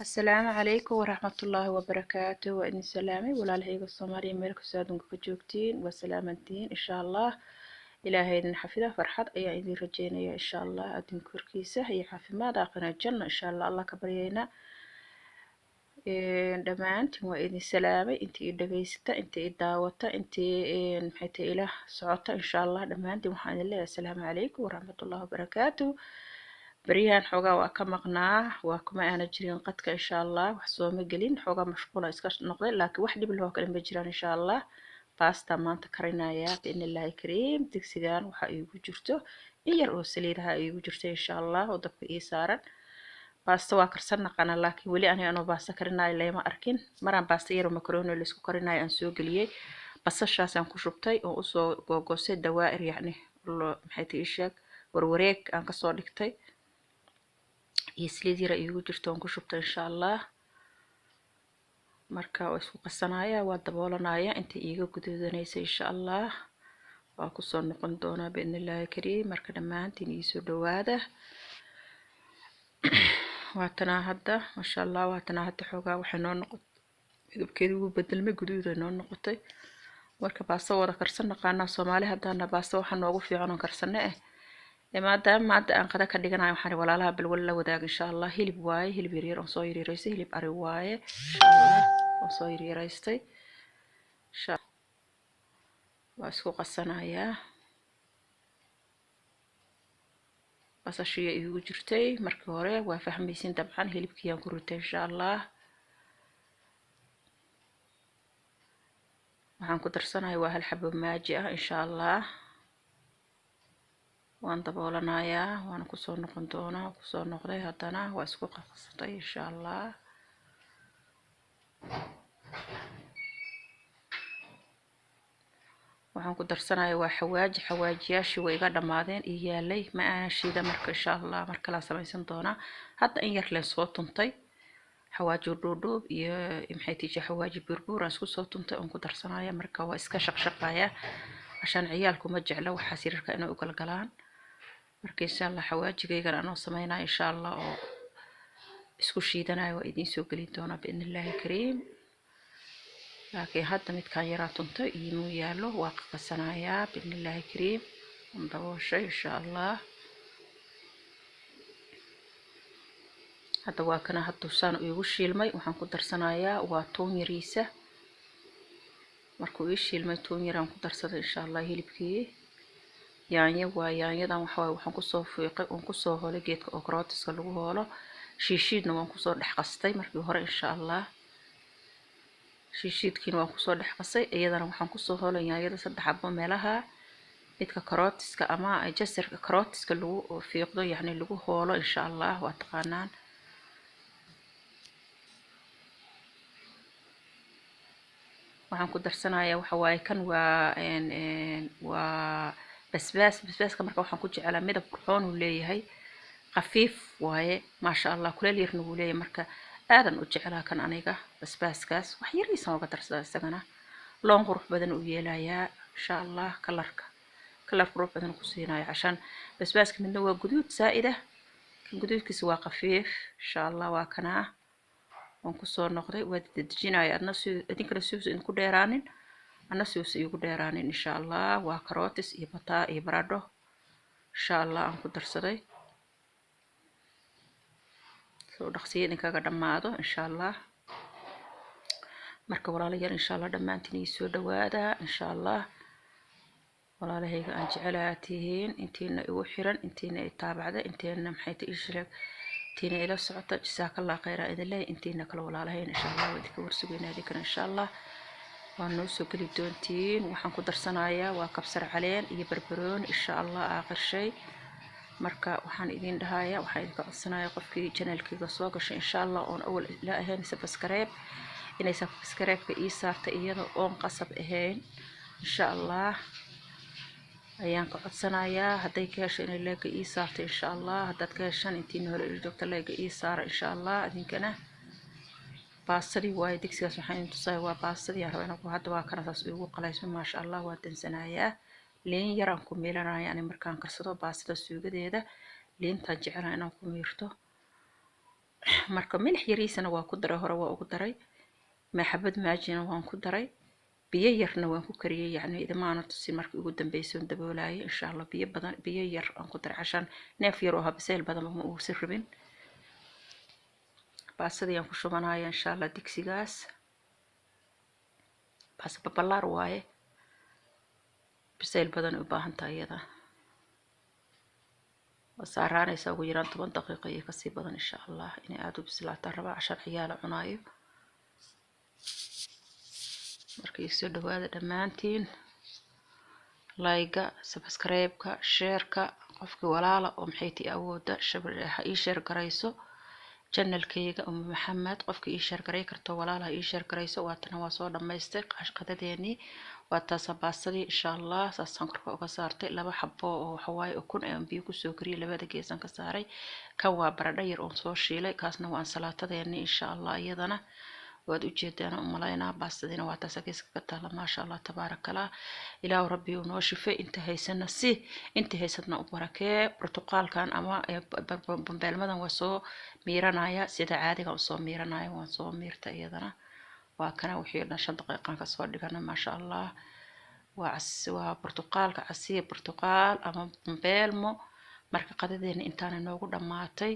Asalaamu calaykum waraxmatullaahi wabarakaatu. Waa idin salaamay walaalahayga Soomaaliya meel kastoo adduunka ka joogtiin, waa salaamantihiin insha Allah. Ilaahay idin xafida, farxad ayaan idin rajeynaya insha Allah, adduunka korkiisa iyo caafimaad, aakhira janno insha Allah, Allah ka baryaynaa. Dhammaantiin waa idin salaamay, intii i dhageysata, intii i daawata, intii maxay tahay ila socota insha Allah. Dhammaantiin waxaan idin leeyahay asalaamu calaykum waraxmatullaahi wabarakaatu. Baryahan xoogaa waa ka maqnaa, waa kuma aana jirin qadka insha Allah, wax sooma gelin, xoogaa mashquula iska noqday, laakiin wax dhib lahoo kale ma jiraan insha Allah. Baasta maanta karinayaa biidni illaahi kariim. Digsigan waxaa iigu jirto in yar oo saliidaha iigu jirta insha Allah oo dabka ii saaran. Baasta waa karsan naqana, laakiin weli aniga anoo baasta karinayo layma arkin. Maraan baasta yar oo makaroni laysku karinayo aan soo geliyey, basashaasaan ku shubtay oo usoo googoosay dawaa'ir, yacni maxay tahay sheeg warwareeg aan kasoo dhigtay, iyo saliid yara iigu jirto oon ku shubtay insha Allah. Marka waa isku qasanaya, waa daboolanaya inta iiga guduudanaysa insha Allah, waa kusoo noqon doonaa biidni illaahi kariim. Marka dhammaantiin iisoo dhawaada. Waatanaa hadda maasha Allah, waatanaa hadda xoogaa waxay noo noqotay, midabkeedu wuu bedelmay, guduuday noo noqotay. Marka baasta wada karsan naqaanaa Soomaali haddaana, baasta waxaa noogu fiican oon karsane eh. Maadaama maanta aan qada ka dhiganayo, waxaan walaalaha balwal la wadaag insha Allah. Hilib waaye, hilib yaryar oon soo yaryaraystay, hilib ari waaye insha Allah oon soo yaryaraystay. Waa isku qasanayaa, basashiya iigu jirtay markii hore, waa fahmaysin dabcan. Hilibkiiyaan ku ritay insha Allah. Waxaan ku darsanaya waa hal xabo maaji ah insha Allah. Waan daboolanayaa, waana kusoo noqon doonaa. Kusoo noqday haddana, waa isku qasatay insha Allah. Waxaan ku darsanaya waa xawaaji, xawaajiyaashii way iga dhammaadeen ii yaalay, ma aanan shiida. Marka insha Allah mar kalaa samaysan doonaa. Hadda in yar leen soo tuntay xawaaji dhuudhuub iyo maxay tiiji xawaaji buurbuur aan isku soo tuntay oon ku darsanaya. Marka waa iska shaqshaqaya cashaan ciyaalku ma jecla waxaas yararka inay u galgalaan. Marka insha Allah xawaajigaygan anoo sameynaya insha Allah oo isku shiidanaya waa idiin soo gelin doonaa biidni illaahi kariim. Laakiin hadda midkaan yaraa tuntay iimuu yaallo, waa qaqasanayaa biidni illaahi kariim. Waan dabooshay insha Allah. Hadda waa kana, hadduu saan iigu shiilmay, waxaan ku darsanayaa waa tuun yariisa. Markuu ii shiilmay tuun yaraan ku darsaday insha Allah. Hilibkii yaanyo waa, yaanyadan waxa waaye waxaan kusoo fiiqay oon kusoo hoolay geedka oo karootiska lagu hoolo, shiishiidna waan kusoo dhex qastay markii hore insha Allah. Shiishiidkiina waan kusoo dhex qasay, iyadana waxaan kusoo hoolay yaanyada 3 xabo meelaha midka karootiska ama jasarka karootiska lagu fiiqdo, yacni lagu hoolo insha Allah, waa taqaanaan. Waxaan ku darsanayaa waxa waaye kan waa basbaas. Basbaaska marka waxaan ku jecelaa midab qurxoon uu leeyahay, khafiif waaye maasha Allah, kuleel yarna wuu leeyahay. Marka aadan u jecelaa kan aniga basbaaskaas, wax yariisan uga darsadaa isagana, loon qurux badan u yeelayaa insha Allah, kalarka kalar qurux badan ku siinaya. Cashaan basbaaska midna waa guduud saa'ida, kan guduudkiisa waa khafiif insha Allah. Waa kanaa, waan kusoo noqday, waa dedejinaya, adna si idinkana siuusa idinku dheeraanin, adna siuusa iigu dheeraanin insha Allah. Waa karootis iyo bataa iyo baradho insha Allah aan ku darsaday, soo dhaqsiya idinkaga dhammaado insha Allah. Marka walaalayaal insha Allah dhammaantiin ii soo dhawaada insha Allah. Walaalahayga aan jecelaa tihiin, intiina igu xiran, intiina i taabacda, intiina maxay ta ii intiina ila socota, jasaakallah khayra idin leeyahay. Intiina kale walaalahayn insha Allah waa idinka warsugeynaa, idinkana insha Allah waa noo soo geli doontiin. Waxaan ku darsanayaa waa kabsar caleen iyo barbarooni insha Allah aakhir shay. Marka waxaan idin dhahayaa, waxaan idinka codsanayaa qofkii channelkayga soo gashay insha Allah oon awal ila ahayn subscribe, inay subscribe-ka ii saarta iyada oon qasab ahayn insha Allah ayaan ka codsanayaa. Hadday ka hesho inay leega ii saarto insha Allah. Haddaad ka heshaan intiina hore ii joogta, leega ii saara insha Allah. Idinkana baastadii waaye, digsigaas waxaan idin tusaya waa baastadii aan rabaa inaan ku. Hadda waa kana saas iigu qalaysmay maasha Allah. Waa dansanayaa, liin yar aan ku miilanaya ani markaan karsado baastada suugadeeda, liintaan jecelahay inaan ku miirto. Marka milix yariisana waa ku daray, hore waa ugu daray, maxabad maajina waan ku daray, biyo yarna waan ku kariyey. Yacni idimaana tusin markii ugu dambeysay oon daboolayay. Insha Allah biyo badan, biyo yar aan ku daray, cashaan neef yar oo habisayl badanba ma uusan rabin. Baasadii aan ku shubanaya insha Allah digsigaas. Baasta babalaar waaye, bisayl badan u baahan tahay iyada. Waa saaraanaysaa ugu yaraan 10 daqiiqo iyo kasii badan insha Allah, inay aada u bislaataan rabaa, cashar ciyaala cunaayo. Marka soo dhawaada dhammaantiin, layga, subscribe-ka, sheerka. Qofkii walaala oo maxay tii awooda ha ii sheer garayso janalkayga Umu Maxamed. Qofkii ii sheer garay karto walaala ha ii sheer garayso. Waatana waa soo dhammaystay qadadeenii, waa taasa baasadii insha Allah. Saasaan korka uga saartay 2 xabo oo waxawaaye ukun aan biyo kusoo kariyay, labada geesan ka saaray. Kan waa baradho yar oon soo shiilay, kaasna waa ansalaatadeenii insha Allah. Iyadana waad ujeedaan u malaynaa. Baastadiina waa taasa geeska ka taala. Maasha Allah, tabaarakallah. Ilaahu rabbi uu noo shifay, inta haysana si inta haysadna u barakee. Burtuqaalkan ama bambeelmadan waa soo miiranaya, sida caadiga usoo miiranaya, waan soo miirta iyadana. Waa kana wixii dhan 5 daqiiqan kasoo dhigana. Maasha Allah, waa burtuqaalka, casiir burtuqaal ama bambeelmo. Marka qadadeena intaana noogu dhammaatay.